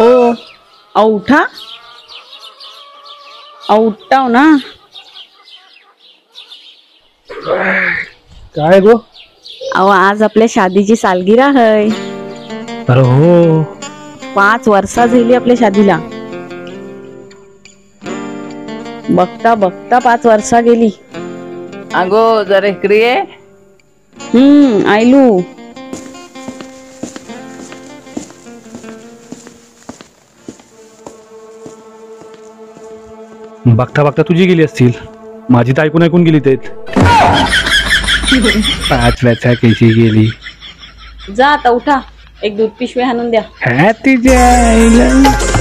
ओ अहो उठा, अहो उठताव ना. काय गो? अहो आज आपल्या शादीची सालगिरह आहे. अरे हो, 5 वर्षा झाली आपल्या शादीला. बघता बघता 5 वर्षा गेली. अगो जरा इकडे ये. आयलू. बघता बघता तुझी गेली असतील, माझी तर ऐकून ऐकून गेली ते. 5 वर्षा कशी गेली. जा आता उठा, एक दूध पिशवी आणून द्या. हा तिच्या आईला.